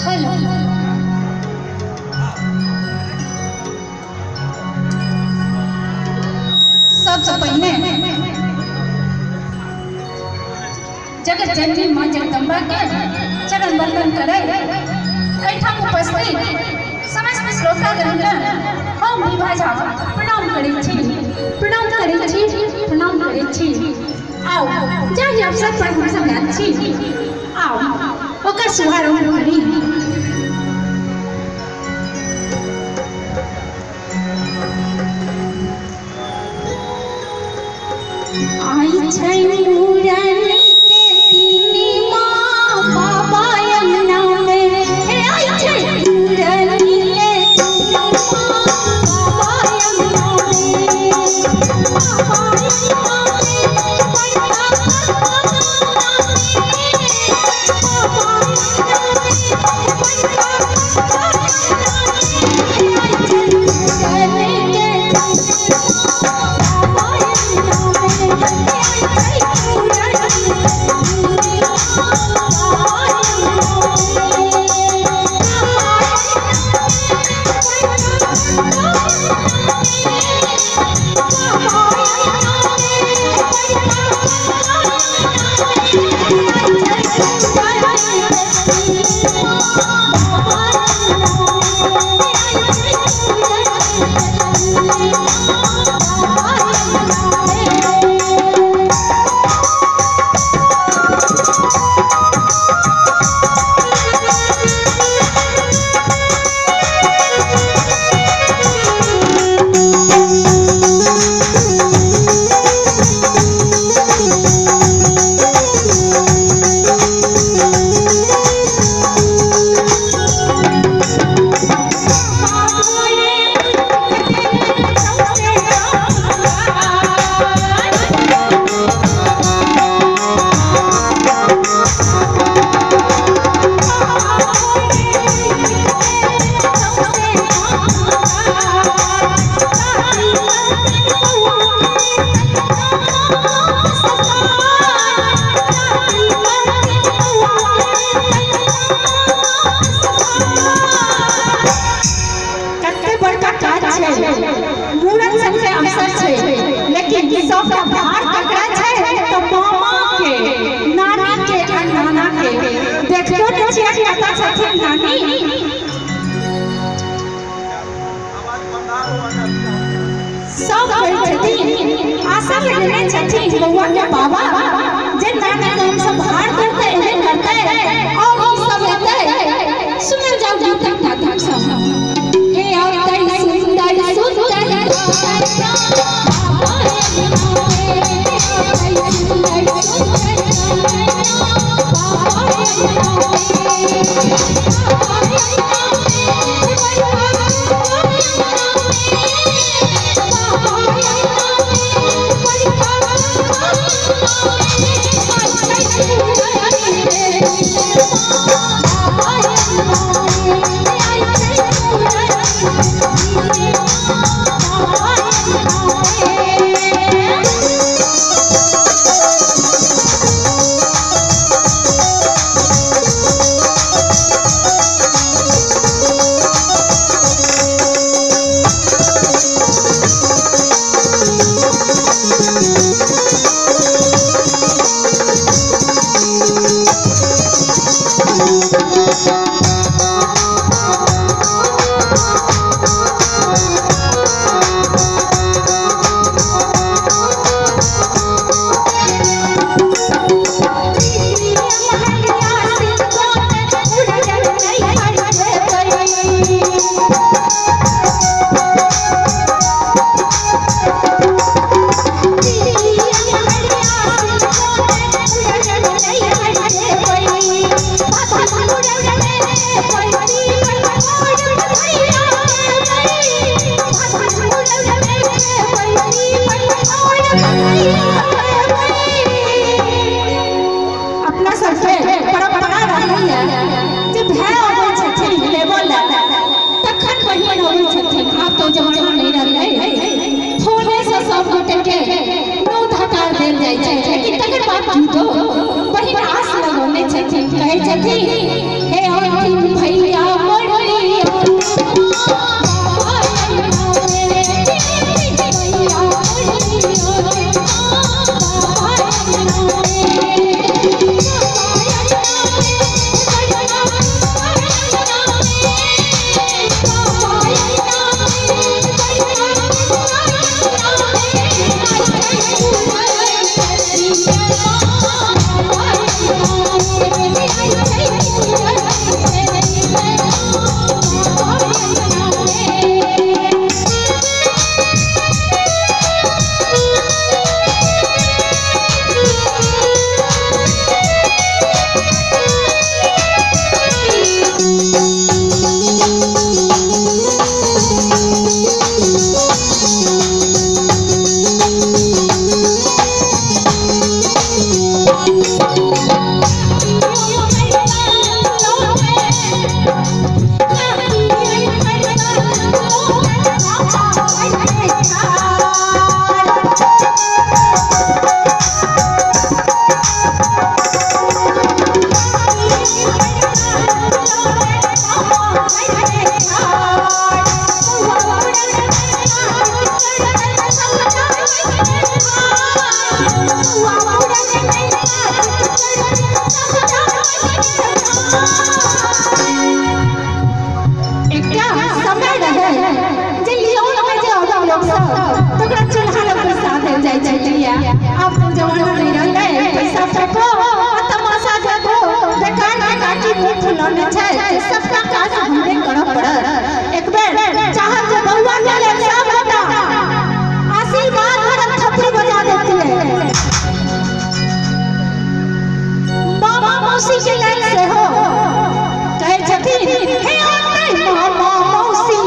Hello. सबसे पहले जगत जननी माँ जगदम्बा के चरण वंदन करे एहिठाम उपस्थित समस्त श्रोतागण के हम विभा झा प्रणाम करै छी, प्रणाम करै छी, प्रणाम करै छी। आओ जाहि अवसर पर हम सब आयल छी, आओ ओकर शुभारंभ करी। आई छै मूरन के दिन माँ बाबा अंगना में, हे आई छै मूरन के दिन माँ बाबा अंगना में, बाबा अंगना में बड़का अंगना में, बाबा अंगना में बड़का अंगना में, आई छै मूरन के दिन माँ बाबा अंगना में, आई छै मूरन के दिन माँ बाबा अंगना में, बाबा अंगना में बड़का अंगना में, बाबा अंगना में बड़का अंगना में, आई छै मूरन के दिन माँ बाबा अंगना में, आई छै मूरन के दिन माँ बाबा अंगना में। कते बड़का काज छै, मूड़न सन के अवसर छै, लेकिन सबटा भार ककरा छै तऽ मामा के, नानी के आ नाना के। देखतो नहि छियै कतऽ छथिन नानी। सब कहै छथिन, आशा लगेने छथिन बौआ के बाबा जे नानी गाम से भार करतै, एहन करतै और ई सब हेतै। सुनल जाउ गीतक माध्यम सँ। हे औतै सुंदर सुंदर बाबा अंगना में, औतै सुंदर सुंदर बाबा अंगना में, बाबा अंगना में बड़का अंगना में, बाबा अंगना में बड़का अंगना में, आई छै मूरन के दिन माँ बाबा अंगना में, आई छै जाइ छै, लेकिन तकर बावजूदो बहिन आस लगौने छथिन, कहै छथिन हे अंतिम भैया मरलिया आब तो जमाना नहीं रहलै, पैसा फेंको आ तमाशा देखो, बेकार के काकी मुँह फुलौने छै, सबटा काज हमरे करऽ पड़त। एक बेर चाहब जे बउआ के लेल सब गोटा आशीर्वाद भरल थपड़ी बजा देतियै। मामा मौसी के लेल सेहो कहै छथिन हे ओतै मामा मौसी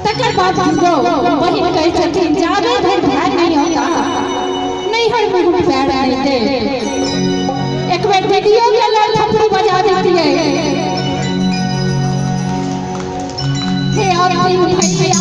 तकर बावजूदो बहिन कहै छथिन जाबे धरि भाय नहि औता नैहर में हम पैर नहि देब। एक बेर दीदियो के लेल थपड़ी बजा देतियै। हे और भैया